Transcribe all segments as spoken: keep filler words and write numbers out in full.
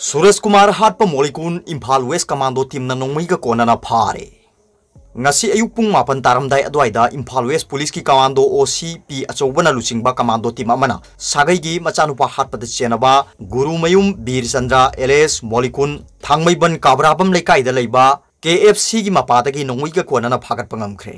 ꯁꯨꯔꯖ Kumar ꯍꯥꯠꯄ ꯃꯣꯂꯤꯀꯨꯟ Imphal west commando ꯇꯤꯝꯅ ꯅꯣꯡꯃꯩꯒ ꯀꯣꯟꯅꯅ ꯐꯥꯔꯦ꯫ ꯉꯁꯤ ꯑꯌꯨꯛ ꯄꯨꯡ ꯃꯥꯄꯟ ꯇꯥꯔꯝꯗꯥꯏ ꯑꯗꯨꯋꯥꯏꯗ ꯏꯝꯐꯥꯜ ꯋꯦꯁ ꯄꯨꯂꯤꯁꯀꯤ ꯀꯃꯥꯟꯗꯣ ꯑꯣ ꯁꯤ ꯄꯤ ꯑꯆꯧꯕꯅ ꯂꯨꯆꯤꯡꯕ ꯀꯃꯥꯟꯗꯣ ꯇꯤꯝ ꯑꯃꯅ ꯁꯥꯒꯩꯒꯤ ꯃꯆꯥꯅꯨꯄꯥ ꯍꯥꯠꯄꯗ ꯆꯦꯟꯅꯕ ꯒꯨꯔꯨꯃꯌꯨꯝ ꯕꯤꯔꯆꯟꯗ꯭ꯔ ꯑꯦꯂꯦꯁ ꯃꯣꯂꯤꯀꯨꯟ ꯊꯥꯡꯃꯩꯕꯟ ꯀꯥꯕ꯭ꯔꯥꯕꯝ ꯂꯩꯀꯥꯏꯗ ꯂꯩꯕ ꯀꯦ ꯑꯦꯐ ꯁꯤꯒꯤ ꯃꯄꯥꯗꯒꯤ ꯅꯣꯡꯃꯩꯒ ꯀꯣꯟꯅꯅ ꯐꯥꯒꯠꯄ ꯉꯝꯈ꯭ꯔꯦ꯫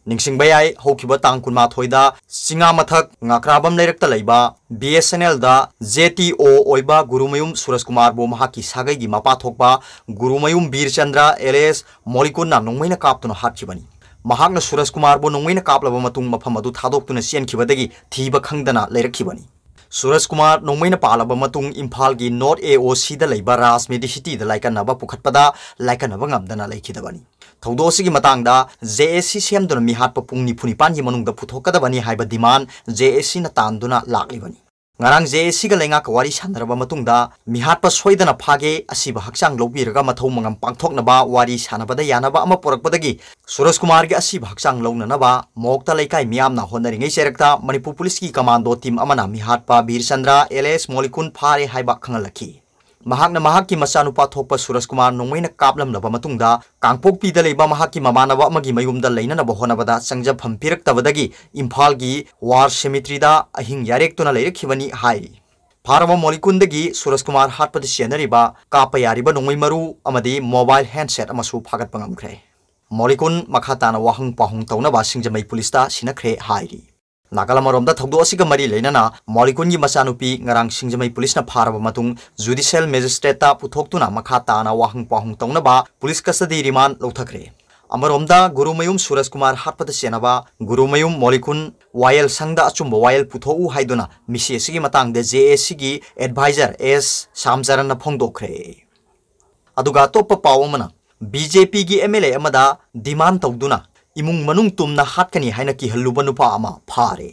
ꯅꯤꯡꯁꯤꯡꯕ ꯌꯥꯏ, ꯍꯧꯈꯤꯕ ꯇꯥꯡ ꯀꯨꯟꯃꯥꯊꯣꯏꯗ ꯆꯤꯉꯥꯃꯊꯛ ꯉꯥꯀ꯭ꯔꯥꯕꯝ ꯂꯩꯔꯛꯇ ꯂꯩꯕ ꯕꯤ ꯑꯦꯁ ꯑꯦꯟ ꯑꯦꯜꯗ ꯖꯦ ꯇꯤ ꯑꯣ ꯑꯣꯏꯕ ꯒꯨꯔꯨꯃꯌꯨꯝ ꯁꯨꯔꯖ ꯀꯨꯃꯥꯔꯕꯨ ꯃꯍꯥꯛꯀꯤ ꯁꯥꯒꯩꯒꯤ ꯃꯄꯥ ꯊꯣꯛꯄ ꯒꯨꯔꯨꯃꯌꯨꯝ ꯕꯤꯔꯆꯟꯗ꯭ꯔ ꯑꯦꯂꯦꯁ ꯃꯣꯂꯤꯀꯨꯟꯅ ꯅꯣꯡꯃꯩꯅ ꯀꯥꯞꯇꯨꯅ ꯍꯥꯠꯈꯤꯕꯅꯤ꯫ ꯃꯍꯥꯛꯅ ꯁꯨꯔꯖ ꯀꯨꯃꯥꯔꯕꯨ ꯅꯣꯡꯃꯩꯅ ꯀꯥꯞꯂꯕ ꯃꯇꯨꯡ ꯃꯐꯝ ꯑꯗꯨ ꯊꯥꯗꯣꯛꯇꯨꯅ ꯆꯦꯟꯈꯤꯕꯗꯒꯤ ꯊꯤꯕ ꯈꯪꯗꯅ ꯂꯩꯔꯛꯈꯤꯕꯅꯤ꯫ ꯁꯨꯔꯖ ꯀꯨꯃꯥꯔ ꯅꯣꯡꯃꯩꯅ ꯄꯥꯜꯂꯕ ꯃꯇꯨꯡ ꯏꯝꯐꯥꯜꯒꯤ ꯅꯣꯔꯠ ꯑꯦ ꯑꯣ ꯁꯤꯗ ꯂꯩꯕ ꯔꯥꯖ ꯃꯦꯗꯤꯁꯤꯇꯤꯗ ꯂꯥꯏꯀꯠꯅꯕ ꯄꯨꯈꯠꯄꯗ ꯂꯥꯏꯀꯠꯅꯕ ꯉꯝꯗꯅ ꯂꯩꯈꯤꯗꯕꯅꯤ꯫ ꯊꯧꯗꯣꯛ ꯑꯁꯤꯒꯤ ꯃꯇꯥꯡꯗ ꯖꯦ ꯑꯦ ꯁꯤ ꯁꯦꯝꯗꯨꯅ ꯃꯤꯍꯥꯠꯄ ꯄꯨꯡ ꯅꯤꯐꯨ ꯅꯤꯄꯥꯟꯒꯤ ꯃꯅꯨꯡꯗ ꯄꯨꯊꯣꯛꯀꯗꯕꯅꯤ ꯍꯥꯏꯕ ꯗꯤꯃꯥꯟ ꯖꯦ ꯑꯦ ꯁꯤꯅ ꯇꯥꯟꯗꯨꯅ ꯂꯥꯛꯂꯤꯕꯅꯤ꯫ ꯉꯔꯥꯡ ꯖꯦ ꯑꯦ ꯁꯤꯒ ꯂꯩꯉꯥꯛꯀ ꯋꯥꯔꯤ ꯁꯥꯟꯅꯔꯕ ꯃꯇꯨꯡꯗ ꯃꯤꯍꯥꯠꯄ ꯁꯣꯏꯗꯅ ꯐꯥꯒꯦ, ꯑꯁꯤꯕ ꯍꯛꯆꯥꯡ ꯂꯧꯕꯤꯔꯒ ꯃꯊꯧ ꯃꯉꯝ ꯄꯥꯡꯊꯣꯛꯅꯕ ꯋꯥꯔꯤ ꯁꯥꯟꯅꯕꯗ ꯌꯥꯅꯕ ꯑꯃ ꯄꯨꯔꯛꯄꯗꯒꯤ ꯁꯨꯔꯖ ꯀꯨꯃꯥꯔꯒꯤ ꯑꯁꯤꯕ ꯍꯛꯆꯥꯡ ꯂꯧꯅꯅꯕ ꯃꯣꯛꯇ ꯂꯩꯀꯥꯏ ꯃꯤꯌꯥꯝꯅ ꯍꯣꯠꯅꯔꯤꯉꯩ ꯆꯩꯔꯛꯇ ꯃꯅꯤꯄꯨꯔ ꯄꯨꯂꯤꯁꯀꯤ ꯀꯃꯥꯟꯗꯣ ꯇꯤꯝ ꯑꯃꯅ ꯃꯤꯍꯥꯠꯄ ꯕꯤꯔꯆꯟꯗ꯭ꯔ ꯑꯦꯂꯦꯁ ꯃꯣꯂꯤꯀꯨꯟ ꯐꯥꯔꯦ ꯍꯥꯏꯕ ꯈꯪꯍꯜꯂꯛꯈꯤ꯫ ꯃꯍꯥꯛꯅ ꯃꯍꯥꯛꯀꯤ ꯃꯆꯥꯅꯨꯄꯥ ꯊꯣꯛꯄ ꯁꯨꯔꯖ ꯀꯨꯃꯥꯔ ꯅꯣꯡꯃꯩꯅ ꯀꯥꯞꯂꯝꯂꯕ ꯃꯇꯨꯡꯗ ꯀꯥꯡꯄꯣꯛꯄꯤꯗ ꯂꯩꯕ ꯃꯍꯥꯛꯀꯤ ꯃꯃꯥꯟꯅꯕ ꯑꯃꯒꯤ ꯃꯌꯨꯝꯗ ꯂꯩꯅꯅꯕ ꯍꯣꯠꯅꯕꯗ ꯆꯪꯖꯐꯝ ꯄꯤꯔꯛꯇꯕꯗꯒꯤ ꯏꯝꯐꯥꯜꯒꯤ ꯋꯥꯔ ꯁꯦꯃꯤꯇ꯭ꯔꯤꯗ ꯑꯍꯤꯡ ꯌꯥꯔꯦꯛꯇꯨꯅ ꯂꯩꯔꯛꯈꯤꯕꯅꯤ ꯍꯥꯏꯔꯤ꯫ ꯐꯥꯔꯕ ꯃꯣꯂꯤꯀꯨꯟꯗꯒꯤ ꯁꯨꯔꯖ ꯀꯨꯃꯥꯔ ꯍꯥꯠꯄꯗ ꯆꯦꯟꯅꯔꯤꯕ ꯀꯥꯞꯄ ꯌꯥꯔꯤꯕ ꯅꯣꯡꯃꯩ ꯃꯔꯨ ꯑꯃꯗꯤ ꯃꯣꯕꯥꯏꯜ ꯍꯦꯟꯁꯦꯠ ꯑꯃꯁꯨ ꯐꯥꯒꯠꯄ ꯉꯝꯈ꯭ꯔꯦ꯫ ꯃꯣꯂꯤꯀꯨꯟ ꯃꯈꯥ ꯇꯥꯅ ꯋꯥꯍꯪ ꯄꯥꯎꯍꯪ ꯇꯧꯅꯕ ꯁꯤꯡꯖꯃꯩ ꯄꯨꯂꯤꯁꯇ ꯁꯤꯟꯅꯈ꯭ꯔꯦ ꯍꯥꯏꯔꯤ꯫ ꯅꯥꯀꯜ ꯑꯃꯔꯣꯝꯗ ꯊꯧꯗꯣꯛ ꯑꯁꯤꯒ ꯃꯔꯤ ꯂꯩꯅꯅ ꯃꯣꯂꯤꯀꯨꯟꯒꯤ ꯃꯆꯥꯅꯨꯄꯤ ꯉꯔꯥꯡ ꯁꯤꯡꯖꯃꯩ ꯄꯨꯂꯤꯁꯅ ꯐꯥꯔꯕ ꯃꯇꯨꯡ ꯖꯨꯗꯤꯁꯤꯌꯦꯜ ꯃꯦꯖꯤꯁꯇ꯭ꯔꯦꯠꯇ ꯄꯨꯊꯣꯛꯇꯨꯅ ꯃꯈꯥ ꯇꯥꯅ ꯋꯥꯍꯪ ꯄꯥꯎꯍꯪ ꯇꯧꯅꯕ ꯄꯨꯂꯤꯁ ꯀꯁꯇꯗꯤ ꯔꯤꯃꯥꯟ ꯂꯧꯊꯈ꯭ꯔꯦ꯫ ꯑꯃꯔꯣꯝꯗ ꯒꯨꯔꯨꯃꯌꯨꯝ ꯁꯨꯔꯖ ꯀꯨꯃꯥꯔ ꯍꯥꯠꯄꯗ ꯆꯦꯟꯅꯕ ꯒꯨꯔꯨꯃꯌꯨꯝ ꯃꯣꯂꯤꯀꯨꯟ ꯋꯥꯌꯦꯜ ꯁꯪꯗ ꯑꯆꯨꯝꯕ ꯋꯥꯌꯦꯜ ꯄꯨꯊꯣꯛꯎ ꯍꯥꯏꯗꯨꯅ ꯃꯤꯁꯤ ꯑꯁꯤꯒꯤ ꯃꯇꯥꯡꯗ ꯖꯦ ꯑꯦ ꯁꯤꯒꯤ ꯑꯦꯗꯚꯥꯏꯖꯔ ꯑꯦꯁ ꯁꯥꯝꯆꯔꯟꯅ ꯐꯣꯡꯗꯣꯛꯈ꯭ꯔꯦ꯫ ꯑꯗꯨꯒ ꯑꯇꯣꯞꯄ ꯄꯥꯎ ꯑꯃꯅ, ꯕꯤ ꯖꯦ ꯄꯤꯒꯤ ꯑꯦꯝ ꯑꯦꯜ ꯑꯦ ꯑꯃꯗ ꯗꯤꯃꯥꯟ ꯇꯧꯗꯨꯅ ꯏꯃꯨꯡ ꯃꯅꯨꯡ ꯇꯨꯝꯅ ꯍꯥꯠꯀꯅꯤ ꯍꯥꯏꯅ ꯀꯤꯍꯜꯂꯨꯕ ꯅꯨꯄꯥ ꯑꯃ ꯐꯥꯔꯦ꯫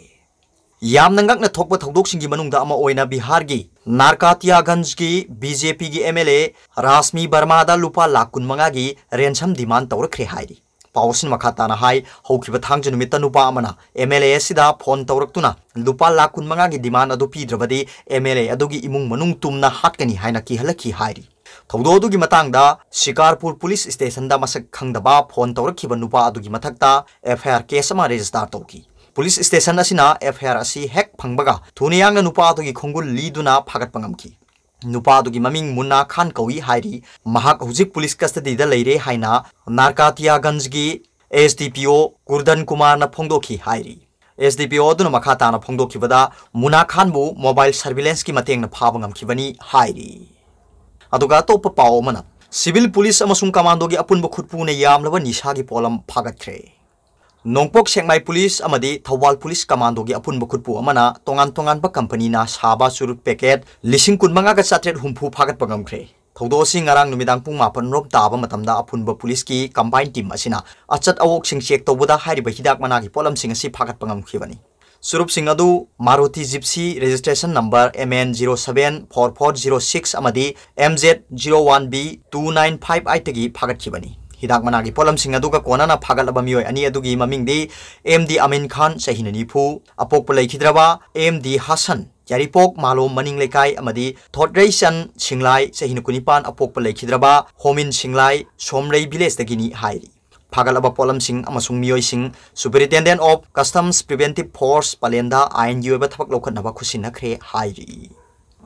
ꯌꯥꯝꯅ ꯉꯛꯅ ꯊꯣꯛꯄ ꯊꯧꯗꯣꯛꯁꯤꯡꯒꯤ ꯃꯅꯨꯡꯗ ꯑꯃ ꯑꯣꯏꯅ ꯕꯤꯍꯥꯔꯒꯤ ꯅꯥꯔꯀꯥꯇꯤꯌꯥꯒꯟꯖꯒꯤ ꯕꯤ ꯖꯦ ꯄꯤꯒꯤ ꯑꯦꯝ ꯑꯦꯜ ꯑꯦ ꯔꯥꯁꯃꯤ ꯕꯔꯃꯥꯗ ꯂꯨꯄꯥ ꯂꯥꯈ ꯀꯨꯟꯃꯉꯥꯒꯤ ꯔꯦꯟꯁꯝ ꯗꯤꯃꯥꯟ ꯇꯧꯔꯛꯈ꯭ꯔꯦ ꯍꯥꯏꯔꯤ꯫ ꯄꯥꯎ ꯑꯁꯤꯅ ꯃꯈꯥ ꯇꯥꯅ ꯍꯥꯏ, ꯍꯧꯈꯤꯕ ꯊꯥꯡꯖ ꯅꯨꯃꯤꯠꯇ ꯅꯨꯄꯥ ꯑꯃꯅ MLA ꯑꯁꯤꯗ ꯐꯣꯟ ꯇꯧꯔꯛꯇꯨꯅ ꯂꯨꯄꯥ ꯂꯥꯈ ꯀꯨꯟ ꯃꯉꯥꯒꯤ demand ꯑꯗꯨ ꯄꯤꯗ꯭ꯔꯕꯗꯤ MLA ꯑꯗꯨꯒꯤ ꯏꯃꯨꯡ ꯃꯅꯨꯡ ꯇꯨꯝꯅ ꯍꯥꯠꯀꯅꯤ ꯍꯥꯏꯅ ꯀꯤꯍꯜꯂꯛꯈꯤ ꯍꯥꯏꯔꯤ꯫ ꯊꯧꯗꯣꯛ ꯑꯗꯨꯒꯤ ꯃꯇꯥꯡꯗ ꯁꯤꯀꯥꯔꯄꯨꯔ ꯄꯨꯂꯤꯁ ꯁ꯭ꯇꯦꯁꯟꯗ ꯃꯁꯛ ꯈꯪꯗꯕ ꯐꯣꯟ ꯇꯧꯔꯛꯈꯤꯕ ꯅꯨꯄꯥ ꯑꯗꯨꯒꯤ ꯃꯊꯛꯇ FIR case ꯑꯃ register ꯇꯧꯈꯤ꯫ ꯄꯨꯂꯤꯁ ꯁ꯭ꯇꯦꯁꯟ ꯑꯁꯤꯅ FIR ꯑꯁꯤ ꯍꯦꯛ ꯐꯪꯕꯒ ꯊꯨꯅ ꯌꯥꯡꯅ ꯅꯨꯄꯥ ꯑꯗꯨꯒꯤ ꯈꯣꯡꯒꯨꯜ ꯂꯤꯗꯨꯅ ꯐꯥꯒꯠꯄ ꯉꯝꯈꯤ꯫ ꯅꯨꯄꯥ ꯑꯗꯨꯒꯤ ꯃꯃꯤꯡ ꯃꯨꯟꯅꯥ ꯈꯥꯟ ꯀꯧꯏ ꯍꯥꯏꯔꯤ꯫ ꯃꯍꯥꯛ ꯍꯧꯖꯤꯛ ꯄꯨꯂꯤꯁ custody ꯗ ꯂꯩꯔꯦ ꯍꯥꯏꯅ ꯅꯥꯔꯀꯥꯇꯤꯌꯥꯒꯟꯖꯒꯤ SDPO ꯀꯨꯔꯗꯟ ꯀꯨꯃꯥꯔꯅ ꯐꯣꯡꯗꯣꯛꯈꯤ ꯍꯥꯏꯔꯤ꯫ SDPO ꯑꯗꯨꯅ ꯃꯈꯥ ꯇꯥꯅ ꯐꯣꯡꯗꯣꯛꯈꯤꯕꯗ, ꯃꯨꯟꯅꯥ ꯈꯥꯟꯕꯨ mobile surveillance ꯀꯤ ꯃꯇꯦꯡꯅ ꯐꯥꯕ ꯉꯝꯈꯤꯕꯅꯤ ꯍꯥꯏꯔꯤ꯫ ꯑꯗꯨꯒ ꯑꯇꯣꯞꯄ ꯄꯥꯎ ꯑꯃꯅ, ꯁꯤꯚꯤꯜ ꯄꯨꯂꯤꯁ ꯑꯃꯁꯨꯡ ꯀꯃꯥꯟꯗꯣꯒꯤ ꯑꯄꯨꯟꯕ ꯈꯨꯠꯄꯨꯅ ꯌꯥꯝꯂꯕ ꯅꯤꯁꯥꯒꯤ ꯄꯣꯠꯂꯝ ꯐꯥꯒꯠꯈ꯭ꯔꯦ꯫ ꯅꯣꯡꯄꯣꯛ ꯁꯦꯛꯃꯥꯏ ꯄꯨꯂꯤꯁ ꯑꯃꯗꯤ ꯊꯧꯕꯥꯜ ꯄꯨꯂꯤꯁ ꯀꯃꯥꯟꯗꯣꯒꯤ ꯑꯄꯨꯟꯕ ꯈꯨꯠꯄꯨ ꯑꯃꯅ ꯇꯣꯉꯥꯟ ꯇꯣꯉꯥꯟꯕ ꯀꯝꯄꯅꯤꯅ ꯁꯥꯕ ꯆꯨꯔꯨꯠ packet ꯂꯤꯁꯤꯡ ꯀꯨꯟ ꯃꯉꯥꯒ ꯆꯥꯇ꯭ꯔꯦꯠ ꯍꯨꯝꯐꯨ ꯐꯥꯒꯠꯄ ꯉꯝꯈ꯭ꯔꯦ꯫ ꯊꯧꯗꯣꯛ ꯑꯁꯤ ꯉꯔꯥꯡ ꯅꯨꯃꯤꯗꯥꯡ ꯄꯨꯡ ꯃꯥꯄꯟ ꯔꯣꯝ ꯇꯥꯕ ꯃꯇꯝꯗ ꯑꯄꯨꯟꯕ ꯄꯨꯂꯤꯁꯀꯤ combine team ꯑꯁꯤꯅ ꯑꯆꯠ ꯑꯋꯣꯛꯁꯤꯡ check ꯇꯧꯕꯗ ꯍꯥꯏꯔꯤꯕ ꯍꯤꯗꯥꯛ ꯃꯅꯥꯒꯤ ꯄꯣꯠꯂꯝꯁꯤꯡ ꯑꯁꯤ ꯐꯥꯒꯠꯄ ꯉꯝꯈꯤꯕꯅꯤ꯫ ꯆꯨꯔꯨꯞꯁꯤꯡ ꯑꯗꯨ Maruti Gypsy, registration number MN zero seven four four zero six ꯑꯃꯗꯤ MZ zero one B two nine five eight ꯇꯒꯤ ꯐꯥꯒꯠꯈꯤꯕꯅꯤ꯫ ꯍꯤꯗꯥꯛ ꯃꯅꯥꯒꯤ ꯄꯣꯠꯂꯝꯁꯤꯡ ꯑꯗꯨꯒ ꯀꯣꯟꯅꯅ ꯐꯥꯒꯠꯂꯕ ꯃꯤꯑꯣꯏ ꯑꯅꯤ ꯑꯗꯨꯒꯤ ꯃꯃꯤꯡꯗꯤ MD ꯑꯃꯤꯟ ꯈꯥꯟ, ꯆꯍꯤꯅ ꯅꯤꯐꯨ, ꯑꯄꯣꯛꯄ ꯂꯩꯈꯤꯗ꯭ꯔꯕ MD ꯍꯥꯁꯟ, ꯌꯥꯏꯔꯤꯄꯣꯛ ꯃꯥꯂꯣꯝ ꯃꯅꯤꯡ ꯂꯩꯀꯥꯏ, ꯑꯃꯗꯤ ꯊꯣꯠꯔꯩꯆꯟ ꯁꯤꯡꯂꯥꯏ, ꯆꯍꯤ ꯀꯨꯟꯅꯤꯄꯥꯟ, ꯑꯄꯣꯛꯄ ꯂꯩꯈꯤꯗ꯭ꯔꯕ ꯍꯣꯃꯤꯟ ꯁꯤꯡꯂꯥꯏ, ꯁꯣꯝꯔꯩ village ꯗꯒꯤꯅꯤ ꯍꯥꯏꯔꯤ꯫ ꯐꯥꯒꯠꯂꯕ ꯄꯣꯠꯂꯝꯁꯤꯡ ꯑꯃꯁꯨꯡ ꯃꯤꯑꯣꯏꯁꯤꯡ Superintendent of Customs Preventive Force ꯄꯂꯦꯟꯗ ꯑꯥꯏꯟꯒꯤ ꯑꯣꯏꯕ ꯊꯕꯛ ꯂꯧꯈꯠꯅꯕ ꯈꯨꯠꯁꯤꯟꯅꯈ꯭ꯔꯦ ꯍꯥꯏꯔꯤ꯫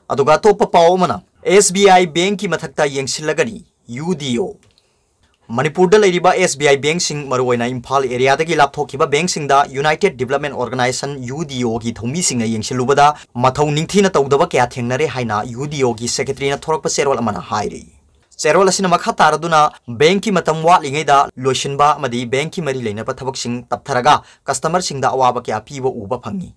ꯑꯗꯨꯒ ꯑꯇꯣꯞꯄ ꯄꯥꯎ ꯑꯃꯅ, SBI bank ꯀꯤ ꯃꯊꯛꯇ ꯌꯦꯡꯁꯤꯜꯂꯒꯅꯤ UDO꯫ ꯃꯅꯤꯄꯨꯔꯗ ꯂꯩꯔꯤꯕ SBI bank ꯁꯤꯡ, ꯃꯔꯨꯑꯣꯏꯅ ꯏꯝꯐꯥꯜ area ꯗꯒꯤ ꯂꯥꯞꯊꯣꯛꯈꯤꯕ bank ꯁꯤꯡꯗ United Development Organisation, UDO ꯒꯤ ꯊꯧꯃꯤꯁꯤꯡꯅ ꯌꯦꯡꯁꯤꯜꯂꯨꯕꯗ ꯃꯊꯧ ꯅꯤꯡꯊꯤꯅ ꯇꯧꯗꯕ ꯀꯌꯥ ꯊꯦꯡꯅꯔꯦ ꯍꯥꯏꯅ UDO ꯒꯤ secretary ꯅ ꯊꯣꯔꯛꯄ ꯆꯦꯔꯣꯜ ꯑꯃꯅ ꯍꯥꯏꯔꯤ꯫ ꯆꯦꯔꯣꯜ ꯑꯁꯤꯅ ꯃꯈꯥ ꯇꯥꯔꯗꯨꯅ, bank ꯀꯤ ꯃꯇꯝ ꯋꯥꯠꯂꯤꯉꯩꯗ ꯂꯣꯏꯁꯤꯟꯕ ꯑꯃꯗꯤ bank ꯀꯤ ꯃꯔꯤ ꯂꯩꯅꯕ ꯊꯕꯛꯁꯤꯡ ꯇꯞꯊꯔꯒ customer ꯁꯤꯡꯗ ꯑꯋꯥꯕ ꯀꯌꯥ ꯄꯤꯕ ꯎꯕ ꯐꯪꯉꯤ꯫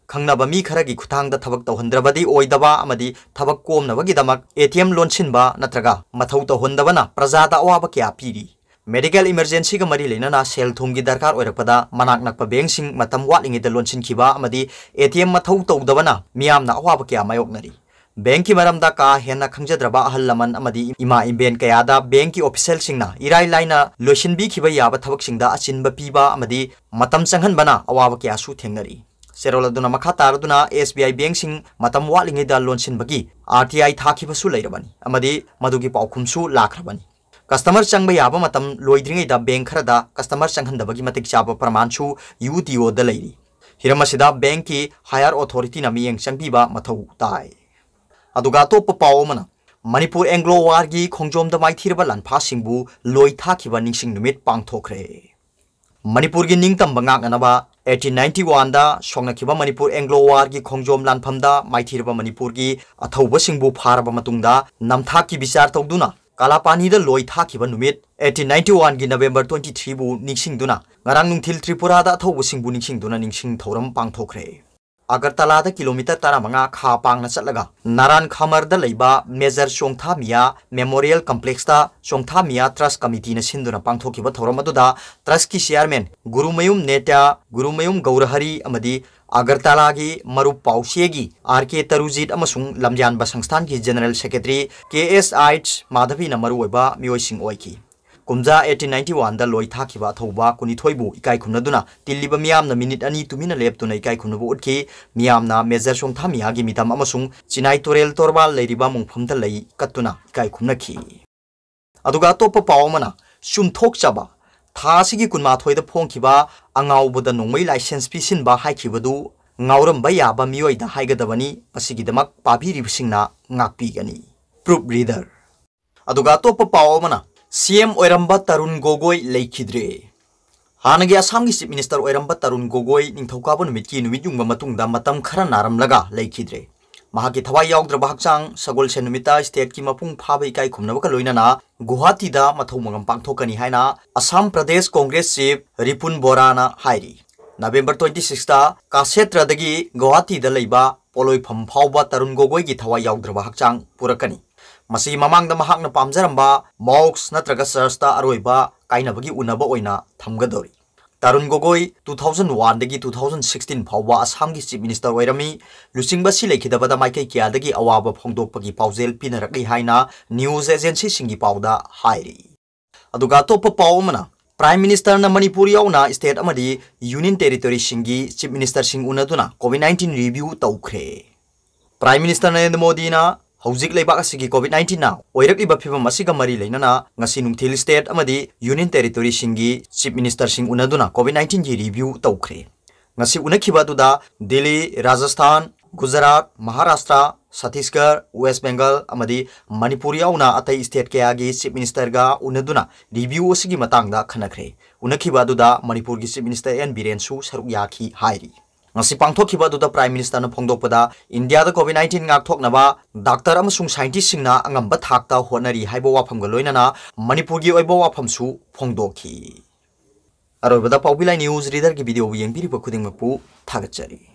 ꯈꯪꯅꯕ ꯃꯤ ꯈꯔꯒꯤ ꯈꯨꯠꯊꯥꯡꯗ ꯊꯕꯛ ꯇꯧꯍꯟꯗ꯭ꯔꯕꯗꯤ ꯑꯣꯏꯗꯕ ꯑꯃꯗꯤ ꯊꯕꯛ ꯀꯣꯝꯅꯕꯒꯤꯗꯃꯛ ATM ꯂꯣꯟꯁꯤꯟꯕ ꯅꯠꯇ꯭ꯔꯒ ꯃꯊꯧ ꯇꯧꯍꯟꯗꯕꯅ ꯄ꯭ꯔꯖꯥꯗ ꯑꯋꯥꯕ ꯀꯌꯥ ꯄꯤꯔꯤ꯫ Medical emergency ꯒ ꯃꯔꯤ ꯂꯩꯅꯅ ꯁꯦꯜ ꯊꯨꯝꯒꯤ ꯗꯔꯀꯥꯔ ꯑꯣꯏꯔꯛꯄꯗ ꯃꯅꯥꯛ ꯅꯛꯄ bank ꯁꯤꯡ ꯃꯇꯝ ꯋꯥꯠꯂꯤꯉꯩꯗ ꯂꯣꯟꯁꯤꯟꯈꯤꯕ ꯑꯃꯗꯤ ATM ꯃꯊꯧ ꯇꯧꯗꯕꯅ ꯃꯤꯌꯥꯝꯅ ꯑꯋꯥꯕ ꯀꯌꯥ ꯃꯥꯌꯣꯛꯅꯔꯤ꯫ ꯕꯦꯡꯛꯀꯤ ꯃꯔꯝꯗ ꯀꯥ ꯍꯦꯟꯅ ꯈꯪꯖꯗ꯭ꯔꯕ ꯑꯍꯜ ꯂꯃꯟ ꯑꯃꯗꯤ ꯏꯃꯥ ꯏꯕꯦꯟ ꯀꯌꯥꯗ ꯕꯦꯡꯛꯀꯤ ꯑꯣꯐꯤꯁꯤꯌꯦꯜꯁꯤꯡꯅ ꯏꯔꯥꯏ ꯂꯥꯏꯅ ꯂꯣꯏꯁꯤꯟꯕꯤꯈꯤꯕ ꯌꯥꯕ ꯊꯕꯛꯁꯤꯡꯗ ꯑꯆꯤꯟꯕ ꯄꯤꯕ ꯑꯃꯗꯤ ꯃꯇꯝ ꯆꯪꯍꯟꯕꯅ ꯑꯋꯥꯕ ꯀꯌꯥꯁꯨ ꯊꯦꯡꯅꯔꯤ꯫ ꯆꯦꯔꯣꯜ ꯑꯗꯨꯅ ꯃꯈꯥ ꯇꯥꯔꯗꯨꯅ ꯑꯦꯁ ꯕꯤ ꯑꯥꯏ ꯕꯦꯡꯛꯁꯤꯡ ꯃꯇꯝ ꯋꯥꯠꯂꯤꯉꯩꯗ ꯂꯣꯟꯁꯤꯟꯕꯒꯤ ꯑꯥꯔ ꯇꯤ ꯑꯥꯏ ꯊꯥꯈꯤꯕꯁꯨ ꯂꯩꯔꯕꯅꯤ ꯑꯃꯗꯤ ꯃꯗꯨꯒꯤ ꯄꯥꯎꯈꯨꯝꯁꯨ ꯂꯥꯛꯈ꯭ꯔꯕꯅꯤ꯫ ꯀꯁꯇꯃꯔ ꯆꯪꯕ ꯌꯥꯕ ꯃꯇꯝ ꯂꯣꯏꯗ꯭ꯔꯤꯉꯩꯗ ꯕꯦꯡꯛ ꯈꯔꯗ ꯀꯁꯇꯃꯔ ꯆꯪꯍꯟꯗꯕꯒꯤ ꯃꯇꯤꯛ ꯆꯥꯕ ꯄ꯭ꯔꯃꯥꯟꯁꯨ ꯌꯨ ꯇꯤ ꯑꯣꯗ ꯂꯩꯔꯤ꯫ ꯍꯤꯔꯝ ꯑꯁꯤꯗ ꯕꯦꯡꯛꯀꯤ ꯍꯥꯌꯔ ꯑꯣꯊꯣꯔꯤꯇꯤꯅ ꯃꯤꯠꯌꯦꯡ ꯆꯪꯕꯤꯕ ꯃꯊꯧ ꯇꯥꯏ꯫ ꯑꯗꯨꯒ ꯑꯇꯣꯞꯄ ꯄꯥꯎ ꯑꯃꯅ, ꯃꯅꯤꯄꯨꯔ ꯑꯦꯡꯒ꯭ꯂꯣ ꯋꯥꯔꯒꯤ ꯈꯣꯡꯖꯣꯝꯗ ꯃꯥꯏꯊꯤꯔꯕ ꯂꯥꯟꯐꯥꯁꯤꯡꯕꯨ ꯂꯣꯏ ꯊꯥꯈꯤꯕ ꯅꯤꯡꯁꯤꯡ ꯅꯨꯃꯤꯠ ꯄꯥꯡꯊꯣꯛꯈ꯭ꯔꯦ꯫ ꯃꯅꯤꯄꯨꯔꯒꯤ ꯅꯤꯡꯇꯝꯕ ꯉꯥꯛꯅꯅꯕ ꯑꯩꯠꯇꯤꯟ ꯅꯥꯏꯟꯇꯤ ꯋꯥꯟꯗ ꯁꯣꯛꯅꯈꯤꯕ ꯃꯅꯤꯄꯨꯔ ꯑꯦꯡꯒ꯭ꯂꯣ ꯋꯥꯔꯒꯤ ꯈꯣꯡꯖꯣꯝ ꯂꯥꯟꯐꯝꯗ ꯃꯥꯏꯊꯤꯔꯕ ꯃꯅꯤꯄꯨꯔꯒꯤ ꯑꯊꯧꯕꯁꯤꯡꯕꯨ ꯐꯥꯔꯕ ꯃꯇꯨꯡꯗ ꯅꯝꯊꯥꯛꯀꯤ ꯕꯤꯆꯥꯔ ꯇꯧꯗꯨꯅ ꯀꯥꯂꯥꯄꯥꯅꯤꯗ ꯂꯣꯏ ꯊꯥꯈꯤꯕ ꯅꯨꯃꯤꯠ ꯑꯩꯠꯇꯤꯟ ꯅꯥꯏꯟꯇꯤ ꯋꯥꯟꯒꯤ ꯅꯕꯦꯝꯕꯔ ꯇ꯭ꯋꯦꯟꯇꯤ ꯊ꯭ꯔꯤꯕꯨ ꯅꯤꯡꯁꯤꯡꯗꯨꯅ ꯉꯔꯥꯡ ꯅꯨꯡꯊꯤꯜ ꯇ꯭ꯔꯤꯄꯨꯔꯥꯗ ꯑꯊꯧꯕꯁꯤꯡꯕꯨ ꯅꯤꯡꯁꯤꯡꯗꯨꯅ ꯅꯤꯡꯁꯤꯡ ꯊꯧꯔꯝ ꯄꯥꯡꯊꯣꯛꯈ꯭ꯔꯦ꯫ ꯑꯒꯔꯇꯂꯥꯗ ꯀꯤꯂꯣꯃꯤꯇꯔ ꯇꯔꯥꯃꯉꯥ ꯈꯥ ꯄꯥꯡꯅ ꯆꯠꯂꯒ ꯅꯥꯔꯥꯟ ꯈꯥꯃꯔꯗ ꯂꯩꯕ ꯃꯦꯖꯔ ꯆꯣꯡꯊꯥꯃꯤꯌꯥ ꯃꯦꯃꯣꯔꯤꯌꯦꯜ ꯀꯝꯄ꯭ꯂꯦꯛꯁꯇ ꯆꯣꯡꯊꯥꯃꯤꯌꯥ ꯇ꯭ꯔꯁ ꯀꯃꯤꯇꯤꯅ ꯁꯤꯟꯗꯨꯅ ꯄꯥꯡꯊꯣꯛꯈꯤꯕ ꯊꯧꯔꯝ ꯑꯗꯨꯗ ꯇ꯭ꯔꯁꯀꯤ ꯆꯤꯌꯥꯔꯃꯦꯟ ꯒꯨꯔꯨꯃꯌꯨꯝ ꯅꯦꯇ꯭ꯌ ꯒꯨꯔꯨꯃꯌꯨꯝ ꯒꯧꯔꯍꯔꯤ ꯑꯃꯗꯤ ꯑꯒꯔꯇꯂꯥꯒꯤ ꯃꯔꯨꯞ ꯄꯥꯎꯆꯦꯒꯤ ꯑꯥꯔ ꯀꯦ ꯇꯔꯨꯖꯤꯠ ꯑꯃꯁꯨꯡ ꯂꯝꯌꯥꯟꯕ ꯁꯪꯁꯊꯥꯟꯒꯤ ꯖꯦꯅꯔꯦꯜ ꯁꯦꯀ꯭ꯔꯦꯇꯔꯤ ꯀꯦ ꯑꯦꯁ ꯑꯥꯏꯠꯁ ꯃꯥꯙꯕꯤꯅ ꯃꯔꯨꯑꯣꯏꯕ ꯃꯤꯑꯣꯏꯁꯤꯡ ꯑꯣꯏꯈꯤ꯫ ꯀꯨꯝꯖꯥ ꯑꯩꯠꯇꯤꯟ ꯅꯥꯏꯟꯇꯤ ꯋꯥꯟꯗ ꯂꯣꯏ ꯊꯥꯈꯤꯕ ꯑꯊꯧꯕ ꯀꯨꯟꯅꯤꯊꯣꯏꯕꯨ ꯏꯀꯥꯏ ꯈꯨꯝꯅꯗꯨꯅ ꯇꯤꯜꯂꯤꯕ ꯃꯤꯌꯥꯝꯅ ꯃꯤꯅꯤꯠ ꯑꯅꯤ ꯇꯨꯃꯤꯟꯅ ꯂꯦꯞꯇꯨꯅ ꯏꯀꯥꯏ ꯈꯨꯝꯅꯕ ꯎꯠꯈꯤ꯫ ꯃꯤꯌꯥꯝꯅ ꯃꯦꯖꯔ ꯆꯣꯡꯊꯥꯃꯤꯌꯥꯒꯤ ꯃꯤꯇꯝ ꯑꯃꯁꯨꯡ ꯆꯤꯅꯥꯏ ꯇꯨꯔꯦꯜ ꯇꯣꯔꯕꯥꯜ ꯂꯩꯔꯤꯕ ꯃꯣꯡꯐꯝꯗ ꯂꯩ ꯀꯠꯇꯨꯅ ꯏꯀꯥꯏ ꯈꯨꯝꯅꯈꯤ꯫ ꯑꯗꯨꯒ ꯑꯇꯣꯞꯄ ꯄꯥꯎ ꯑꯃꯅ, ꯆꯨꯝꯊꯣꯛꯆꯕ, ꯊꯥ ꯑꯁꯤꯒꯤ ꯀꯨꯟꯃꯥꯊꯣꯏꯗ ꯐꯣꯡꯈꯤꯕ ꯑꯉꯥꯎꯕꯗ ꯅꯣꯡꯃꯩ ꯂꯥꯏꯁꯦꯟꯁ ꯄꯤꯁꯤꯟꯕ ꯍꯥꯏꯈꯤꯕꯗꯨ ꯉꯥꯎꯔꯝꯕ ꯌꯥꯕ ꯃꯤꯑꯣꯏꯗ ꯍꯥꯏꯒꯗꯕꯅꯤ, ꯃꯁꯤꯒꯤꯗꯃꯛ ꯄꯥꯕꯤꯔꯤꯕꯁꯤꯡꯅ ꯉꯥꯛꯄꯤꯒꯅꯤ꯫ ꯄ꯭ꯔꯨꯞ ꯔꯤꯗꯔ꯫ ꯑꯗꯨꯒ ꯑꯇꯣꯞꯄ ꯄꯥꯎ ꯑꯃꯅ, ꯁꯤ ꯑꯦꯝ ꯑꯣꯏꯔꯝꯕ ꯇꯔꯨꯟ ꯒꯣꯒꯣꯏ ꯂꯩꯈꯤꯗ꯭ꯔꯦ꯫ ꯍꯥꯟꯅꯒꯤ ꯑꯁꯥꯝꯒꯤ ꯆꯤꯐ ꯃꯤꯅꯤꯁꯇꯔ ꯑꯣꯏꯔꯝꯕ ꯇꯔꯨꯟ ꯒꯣꯒꯣꯏ ꯅꯤꯡꯊꯧꯀꯥꯕ ꯅꯨꯃꯤꯠꯀꯤ ꯅꯨꯃꯤꯠ ꯌꯨꯡꯕ ꯃꯇꯨꯡꯗ ꯃꯇꯝ ꯈꯔ ꯅꯥꯔꯝꯂꯒ ꯂꯩꯈꯤꯗ꯭ꯔꯦ꯫ ꯃꯍꯥꯛꯀꯤ ꯊꯋꯥꯏ ꯌꯥꯎꯗ꯭ꯔꯕ ꯍꯛꯆꯥꯡ ꯁꯒꯣꯜꯁꯦꯟ ꯅꯨꯃꯤꯠꯇ ꯁ꯭ꯇꯦꯠꯀꯤ ꯃꯄꯨꯡ ꯐꯥꯕ ꯏꯀꯥꯏ ꯈꯨꯝꯅꯕꯒ ꯂꯣꯏꯅꯅ ꯒꯨꯋꯥꯍꯥꯇꯤꯗ ꯃꯊꯧ ꯃꯉꯝ ꯄꯥꯡꯊꯣꯛꯀꯅꯤ ꯍꯥꯏꯅ ꯑꯁꯥꯝ ꯄ꯭ꯔꯗꯦꯁ ꯀꯣꯡꯒ꯭ꯔꯦꯁ ꯆꯤꯐ ꯔꯤꯄꯨꯟ ꯕꯣꯔꯥꯅ ꯍꯥꯏꯔꯤ꯫ ꯅꯕꯦꯝꯕꯔ ꯇ꯭ꯋꯦꯟꯇꯤ ꯁꯤꯛꯁꯇ ꯀꯥꯁꯦꯇ꯭ꯔꯗꯒꯤ ꯒꯨꯋꯥꯍꯥꯇꯤꯗ ꯂꯩꯕ ꯄꯣꯂꯣꯏꯐꯝ ꯐꯥꯎꯕ ꯇꯔꯨꯟ ꯒꯣꯒꯣꯏꯒꯤ ꯊꯋꯥꯏ ꯌꯥꯎꯗ꯭ꯔꯕ ꯍꯛꯆꯥꯡ ꯄꯨꯔꯛꯀꯅꯤ꯫ ꯃꯁꯤꯒꯤ ꯃꯃꯥꯡꯗ ꯃꯍꯥꯛꯅ ꯄꯥꯝꯖꯔꯝꯕ ꯃꯣꯛꯁ ꯅꯠꯇ꯭ꯔꯒ ꯆꯔꯆꯇ ꯑꯔꯣꯏꯕ ꯀꯥꯏꯅꯕꯒꯤ ꯎꯅꯕ ꯑꯣꯏꯅ ꯊꯝꯒꯗꯧꯔꯤ꯫ ꯇꯔꯨꯟ ꯒꯣꯒꯣꯏ two thousand one ꯗꯒꯤ two thousand sixteen ꯐꯥꯎꯕ ꯑꯁꯥꯝꯒꯤ Chief Minister ꯑꯣꯏꯔꯝꯃꯤ꯫ ꯂꯨꯆꯤꯡꯕ ꯑꯁꯤ ꯂꯩꯈꯤꯗꯕꯗ ꯃꯥꯏꯀꯩ ꯀꯌꯥꯗꯒꯤ ꯑꯋꯥꯕ ꯐꯣꯡꯗꯣꯛꯄꯒꯤ ꯄꯥꯎꯖꯦꯜ ꯄꯤꯅꯔꯛꯂꯤ ꯍꯥꯏꯅ news agencyꯁꯤꯡꯒꯤ ꯄꯥꯎꯗ ꯍꯥꯏꯔꯤ꯫ ꯑꯗꯨꯒ ꯑꯇꯣꯞꯄ ꯄꯥꯎ ꯑꯃꯅ, Prime Ministerꯅ ꯃꯅꯤꯄꯨꯔ ꯌꯥꯎꯅ state ꯑꯃꯗꯤ Union Territoryꯁꯤꯡꯒꯤ Chief Ministerꯁꯤꯡ ꯎꯅꯗꯨꯅ COVID nineteen review ꯇꯧꯈ꯭ꯔꯦ꯫ Prime Minister ꯅꯔꯦꯟꯗ꯭ꯔ ꯃꯣꯗꯤꯅ ꯍꯧꯖꯤꯛ ꯂꯩꯕꯥꯛ ꯑꯁꯤꯒꯤ COVID nineteenꯅ ꯑꯣꯏꯔꯛꯂꯤꯕ ꯐꯤꯕꯝ ꯑꯁꯤꯒ ꯃꯔꯤ ꯂꯩꯅꯅ ꯉꯁꯤ ꯅꯨꯡꯊꯤꯜ state ꯑꯃꯗꯤ Union Territoryꯁꯤꯡꯒꯤ Chief Ministerꯁꯤꯡ ꯎꯅꯗꯨꯅ COVID nineteenꯒꯤ review ꯇꯧꯈ꯭ꯔꯦ꯫ ꯉꯁꯤ ꯎꯅꯈꯤꯕ ꯑꯗꯨꯗ ꯗꯤꯜꯂꯤ, ꯔꯥꯖꯁꯊꯥꯟ, ꯒꯨꯖꯔꯥꯠ, ꯃꯍꯥꯔꯥꯁꯇ꯭ꯔ, ꯁꯠꯇꯤꯁꯒꯔ, ꯋꯦꯁ ꯕꯦꯡꯒꯜ ꯑꯃꯗꯤ ꯃꯅꯤꯄꯨꯔ ꯌꯥꯎꯅ ꯑꯇꯩ state ꯀꯌꯥꯒꯤ Chief Ministerꯒ ꯎꯅꯗꯨꯅ review ꯑꯁꯤꯒꯤ ꯃꯇꯥꯡꯗ ꯈꯟꯅꯈ꯭ꯔꯦ꯫ ꯎꯅꯈꯤꯕ ꯑꯗꯨꯗ ꯃꯅꯤꯄꯨꯔꯒꯤ Chief Minister ꯑꯦꯟ ꯕꯤꯔꯦꯟꯁꯨ ꯁꯔꯨꯛ ꯌꯥꯈꯤ ꯍꯥꯏꯔꯤ꯫ ꯉꯁꯤ ꯄꯥꯡꯊꯣꯛꯈꯤꯕ ꯑꯗꯨꯗ Prime Ministerꯅ ꯐꯣꯡꯗꯣꯛꯄꯗ, ꯏꯟꯗꯤꯌꯥꯗ COVID nineteen ꯉꯥꯛꯊꯣꯛꯅꯕ doctor ꯑꯃꯁꯨꯡ scientistꯁꯤꯡꯅ ꯑꯉꯝꯕ ꯊꯥꯛꯇ ꯍꯣꯠꯅꯔꯤ ꯍꯥꯏꯕ ꯋꯥꯐꯝꯒ ꯂꯣꯏꯅꯅ ꯃꯅꯤꯄꯨꯔꯒꯤ ꯑꯣꯏꯕ ꯋꯥꯐꯝꯁꯨ ꯐꯣꯡꯗꯣꯛꯈꯤ꯫ ꯑꯔꯣꯏꯕꯗ ꯄꯥꯎꯕꯤ ꯂꯥꯏ news readerꯒꯤ videoꯕꯨ ꯌꯦꯡꯕꯤꯔꯤꯕ ꯈꯨꯗꯤꯡꯃꯛꯄꯨ ꯊꯥꯒꯠꯆꯔꯤ꯫